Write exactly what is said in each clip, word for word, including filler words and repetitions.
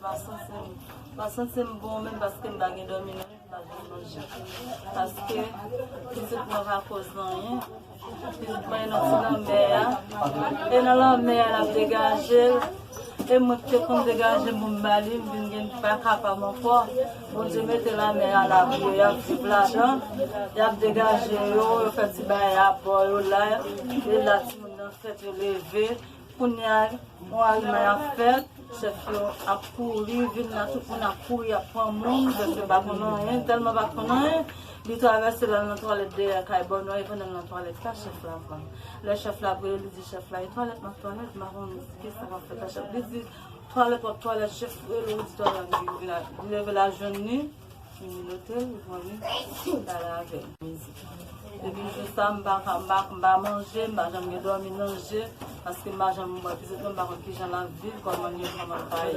Pa santi m, pa santi m bon menm paske m pa gen dòmi nan lit, m pa gen manje. Paske pitit mwen pa koz anyen. Pitit mwen nan ti lanmè a. E nan lanmè a, l ap degaje l. E mwen ki te konn degaje m pou m ba li, m vin gen pa ka pa m ankò. Bondye mete lanmè a la pou yo, y ap viv ladan. Y ap degaje yo, yo fè ti bagay a bò yo la. E la timoun nan fèt, yo leve. Kounye a, yon arimay ap fèt, chèf yo ap kouri, vin la, tout moun ap kouri, ap pran moun, chèf yo pa konn anyen, tèlman pa konn anyen, li travèse l al nan twalèt dèyè kay bò nò, e pandan l nan twalèt la, chèf la pran. Lè chèf la ap rele, li di chèf la, e twalèt m ap twalèt, m pa konn kisa k ap fèt la, chèf. Li di, twalèt w ap twalèt, chèf rele w, di twalèt, li leve la, li leve la jwenn li. Li note l, li pran li, li ale avè l. Depi jou sa, m pa ka, m pa, m pa manje, m pa janm gen dòmi nan je, paske m pa janm wè pitit mwen, m pa konn kijan l ap viv, kòman l ye, kòman l pa ye.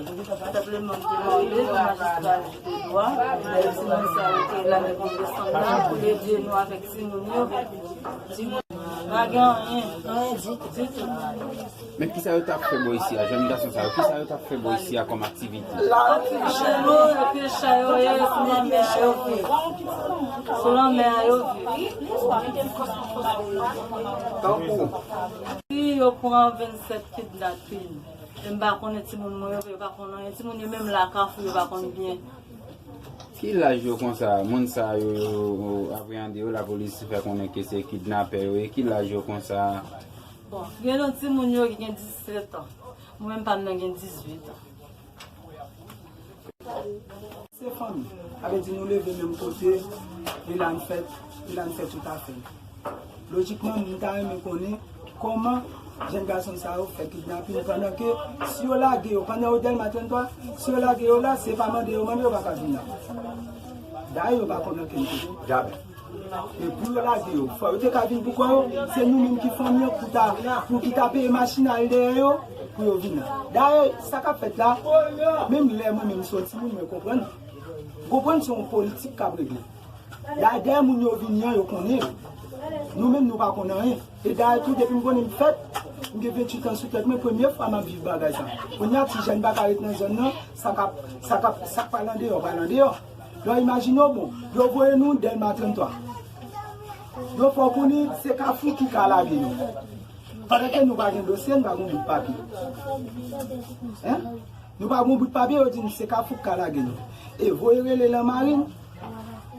Pèp lemonn te mande pou majistra jije dwa, lè timoun sa yo te lage konn desann la, pou l ede nou avèk timoun yo. Timoun, pa gen anyen, anyen ditou, ditou. Men kisa yo t ap fè bò isi a? Jèn gason sa yo, kisa yo t ap fè bò isi a kòm aktivite? Aktivite yo, epi chay yo ye, sou lanmè a yo viv. Sou lanmè a yo viv. Tankou? Si yo pran vennsèt kidnapin, e m pa konnen timoun mwen yo, yo pa konnen anyen. Timoun yo menm la, Kafou, yo pa konn byen. Ki laj yo konsa? Moun sa yo, yo apreyande yo, lapolis fè konnen ke se kidnapè yo ye. Ki laj yo konsa? Bon, gen yon timoun yo ki gen disèt an. Mwen menm pa m nan gen dizuit an. Se fanmi. Sa vle di nou leve menm kote, e la n fè, e la n fè tout afè. Lojikman, m ta renmen konnen kòman jèn gason sa yo fè kidnapin pandan ke si yo lage yo, pandan yo Dèlma trannntwa, si yo lage yo la, se pa mande yo mande, yo pa ka vin la. Dayè yo pa konn ankenn kote. Dayè. E pou yo lage yo, fò yo te ka vin pou kò yo. Se nou menm ki fanmi an pou ta, pou ki ta peye machin al dèyè yo, pou yo vin la. Dayè, sa k ap fèt la, menm lè mwen menm soti, moun mwen konprann. Konprann se yon politik k ap regle. Dayè, dèyè moun yo vini an, yo konnen yo. Nou menm, nou pa konn anyen. E dayè tou, depi m konnen m fèt, m gen venntuit an sou tèt mwen, premye fwa m ap viv bagay sa. Kounye a, ti jèn pa ka ret nan zòn nan, sa k ap, sa k ap, sa k pral andeyò, pral andeyò. Lè w imajine w, bon, yo voye nou Dèlma trannntwa. Yo fè w konnen se Kafou ki ka lage nou. Pandan ke nou pa gen dosye, nou pa gen bout papye. Hein? Nou pa gen bout papye, yo di n se Kafou k ka lage nou. E voye rele Lanmarin,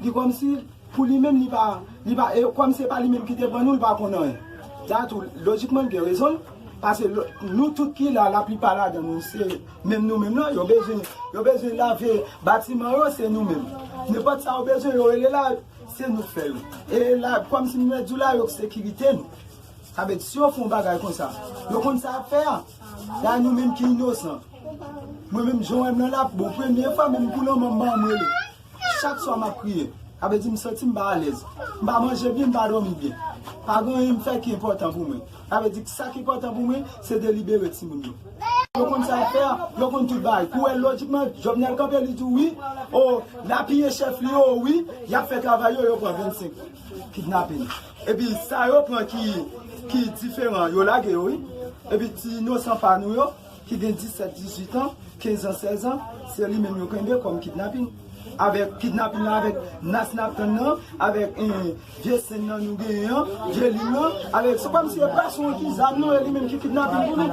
li kòmsi pou li menm, li pa, li pa, e kòm se pa li menm ki te pran nou, li pa konn anyen. Sa tou, lojikman, l gen rezon l, paske lo-, nou tout ki la, laplipa ladan nou, se menm nou menm nan, yo bezwen, yo bezwen lave batiman yo, se nou menm. Nenpòt sa yo bezwen, yo rele la, se nou k fè yo. E la, kòmsi m mèt di w la, yo k sekirite nou. Sa vle di, si yo fè yon bagay konsa, yo konn sa y ap fè a. Dayè nou menm ki inosan. Mwen menm, jan w wè m nan la, bon, premye fwa, menm pou lanmò m, m pa janm rele. Chak swa, m ap kriye. Sa vle di, m santi m pa alèz. M pa manje byen, m pa dòmi byen. Pa gen anyen m fè ki enpòtan pou mwen. Sa vle di, sa ki enpòtan pou mwen, se de libere timoun yo. Yo konn sa y ap fè a, yo konn tout bagay. Pou wè, lojikman, Jovenel kanpe, li di, wi, o, n apiye chèf li yo, wi, y ap fè travay yo, yo pran vennsenk. Kidnapin. Epi sa yo pran ki, ki diferan, yo lage yo, wi. Epi ti inosan pa nou yo, ki gen disèt, dizuit an, kenz an, sèz an, se li menm yo kenbe kòm kidnapin. Avèk kidnapin nan, avèk nas n ap tann nan, avèk, eh, vye senn nan nou genyen an, vye lim nan, avèk, se kòmsi e pa sou yon ti zam non, e li menm ki kidnapin pou nou.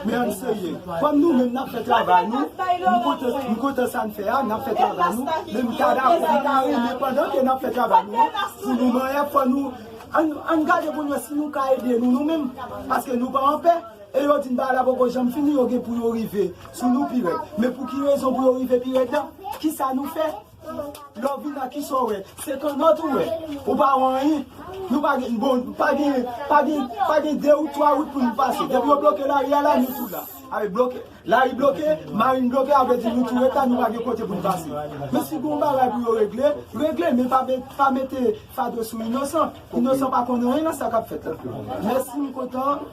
Men ann serye. Kòm nou menm n ap fè travay nou, m kontan, m kontan sa n fè a, n ap fè travay nou, men m ta dakò, m ta renmen pandan ke n ap fè travay nou an, pou nou manyen, fò nou, ann, ann gade pou n wè si nou ka ede nou, nou menm, paske nou pa anpè, e yo di n bagay la poko janm fini, yo gen pou yo rive sou nou pi rèd. Men pou ki rezon pou yo rive pi rèd la? Kisa nou fè? Lè w vin la, kisa w wè? Se kannòt ou wè. Ou pa wè anyen. Nou pa gen, bon, pa gen, pa gen, pa gen de wout, twa wout pou nou pase. Depi yo bloke lari a la, nou tou la. Avèk bloke, lari bloke, marin bloke, sa vle di nou tou ret la, nou pa gen kote pou nou pase. Men si gen yon bagay pou yo regle, regle, men pa met-, pa mete fado sou inosan. Inosan pa konn anyen nan sa k ap fèt la. Mèsi, m kontan.